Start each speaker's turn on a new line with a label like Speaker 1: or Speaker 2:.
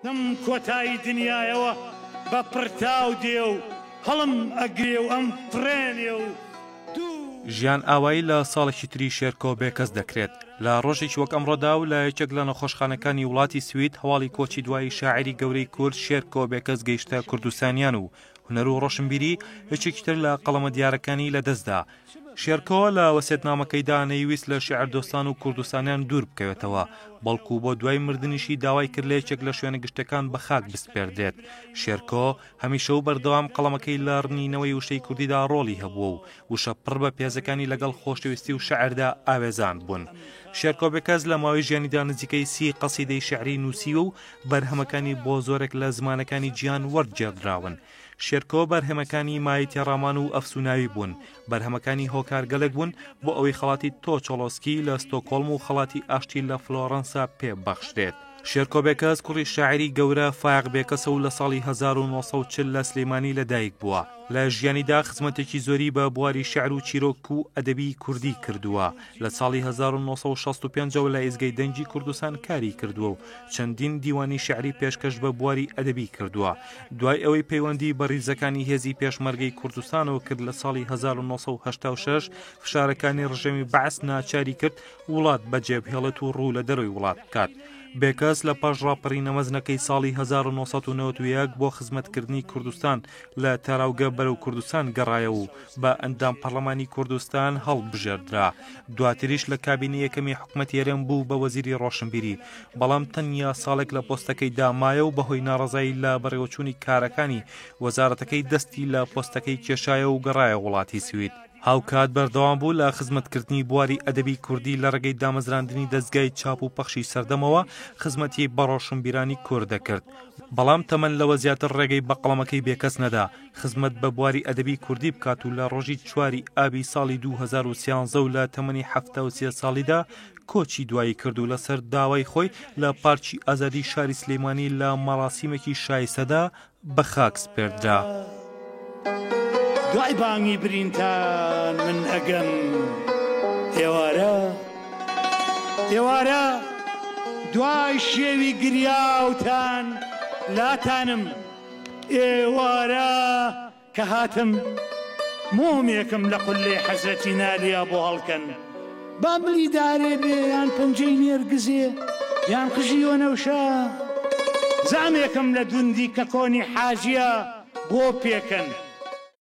Speaker 1: لەم کۆتایی دنیایەوە بە پڕتاو دێ و هەڵم ئەگرێ و ئەمفڕێنێ و دوو.
Speaker 2: ژیان ئاوایی لە ساڵێکی تری شێرکۆ بێکەس دەکرێت. لە ڕۆژێکی وەک ئەمڕۆدا و لە یەکێک لە نەخۆشخانەکانی وڵاتی سوید هەواڵی کۆچی دوایی شاعیری گەورەی کورد شێرکۆ بێکەس گەیشتە کوردستانیان و هونەر و ڕۆشنبیری یەکێکی تر لە قەڵەمە دیارەکانی لەدەستدا. شێرکۆ لە وەسێتنامەکەیدا نەیویست لە شیعردۆستان و کوردستانیان دوور بکەوێتەوە، بەڵکو بۆ دوای مردنیشی داوای کرد لە یەکێک لە شوێنە گشتیەکان بە خاک بسپێردرێت. شێرکۆ هەمیشە و بەردەوام قەڵەمەکەی لە ڕنینەوەی وشەی کوردیدا ڕۆڵی هەبووە و وشە پڕ بە پێزەکانی لەگەڵ خۆشەویستی و شیعردا ئاوێزان بوون. شێرکۆ بێکەس لە ماوەی ژیانیدا نزیکەی سی قەسیدەی شیعری نووسیوە و بەرهەمەکانی بۆ زۆرێک لە زمانەکانی جیهان وەرگێڕدراون. شێرکۆ بەرهەمەکانی مایەی تێڕامان و ئەفسوناوی بوون، بەرهەمەکانی هۆکارگەلێک بوون بۆ ئەوەی خەڵاتی تۆچۆڵۆسکی لە ستۆکۆڵم و خەڵاتی ئاشتی لە فلۆرەنسا پێ بەخشرێت. شێرکۆ بێکەس کوڕی شاعیری گەورە فایەق بێکەسە و لە ساڵی 1940 لە سلێمانی لە دایک بووە. لە ژیانیدا خزمەتێکی زۆری بە بواری شیعر و چیرۆک و ئەدەبی کوردی کردووە. لە ساڵی 1965 ەوە لە ئیزگەی دەنگی کوردستان کاری کردووە و چەندین دیوانی شیعری پێشکەش بە بواری ئەدەبی کردووە. دوای ئەوەی پەیوەندی بە ڕیزەکانی هێزی پێشمەرگەی کوردستانەوە کرد لە ساڵی 1986 فشارەکانی ڕژێمی بەعس ناچاری کرد وڵات بەجێبهێڵێت و ڕوو لە دەرەوەی وڵات بکات. بێکەس لە پاش ڕاپەڕینە مەزنەکەی ساڵی 1991 بۆ خزمەتکردنی کوردستان لە تاراوگە بەرەو کوردستان گەڕایەوە و بە ئەندام پەڕلەمانی کوردستان هەڵبژێردرا. دواتریش لە کابینەی یەکەمی حکومەتی هەرێم بوو بە وەزیری ڕۆشنبیری، بەڵام تەنیا ساڵێک لە پۆستەکەیدا مایەوە و بەهۆی ناڕەزایی لە بەڕێوەچوونی کارەکانی وەزارەتەکەی دەستی لە پۆستەکەی کێشایەوە و گەڕایە وڵاتی سوید. هاوکات بەردەوام بوو لە خزمەتکردنی بواری ئەدەبی کوردی لە ڕێگەی دامەزراندنی دەزگای چاپ و پەخشی سەردەمەوە خزمەتی بە ڕۆشنبیرانی کورد دەکرد، بەڵام تەمەن لەوە زیاتر ڕێگەی بە قەڵەمەکەی بێکەس نەدا خزمەت بە بواری ئەدەبی کوردی بکات و لە ڕۆژی چواری ئابی ساڵی 2013 و لە تەمەنی 73 ساڵیدا کۆچی دوایی کرد و لەسەر داوای خۆی لە پارکی ئازادی شاری سلێمانی لە مەراسیمێکی شایستەدا بە خاک سپێردرا.
Speaker 1: دوای بانگی برینتان من ئەگەم ئێوارە ئێوارە دوای شێوی گریاوتان لاتانم ئێوارە کە هاتم مۆمێکم لە قوللەی حەزرەتی نالیا بۆ هەڵکەن با ملی دارێ بێ یان پەنجەی نێرگزێ یان قژی وەنەوشە زامێکم لە دوندی کەکۆنی حاجیە بۆ پێکەن.